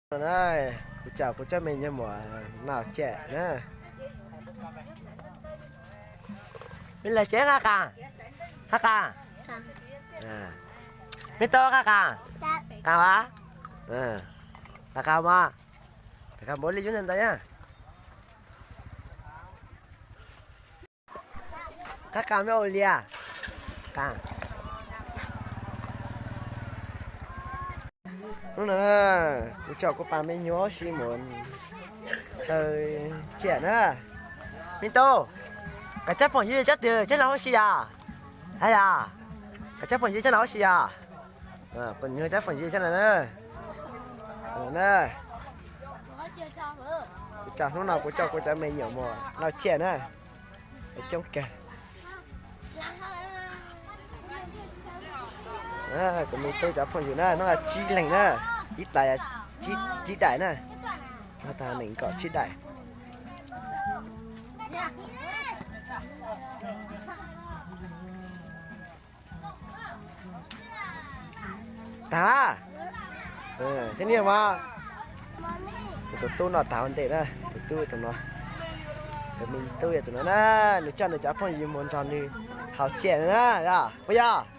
No na, kuv coj kuv cov me nyuam muam noj tsiaj na. Me ntau, qab qas, qab qas, me ntau, qab qas, qab qas, qab qas mas, qab qas npaum li yus ntawd ntag. Qab qas me ua lias. Hnub no kuv coj kuv pab me nyuam huab si mus noj tsiaj na. Me ntau, koj cov phooj ywg cov twg tseem los huab si yom? Hais yom, koj cov phooj ywg tseem los huab si yom? Kuv cov phooj ywg tseem los na. Kuv coj hnub no kuv coj kuv cov me nyuam mus noj tsiaj na. Coob kawg. Kuv me tub cov phooj ywg na, hnub no tsib leeg na, ib tais tsib daim na, noj tag nees nkaum tsib daim. Tag lawm. Seb niag mas, tus tub no tag ua ntej na, tus tub tus no, tus me tub yog tus no na, nws coj nws cov phooj ywg mus nrog nws haus tsiaj na, yog puas yog?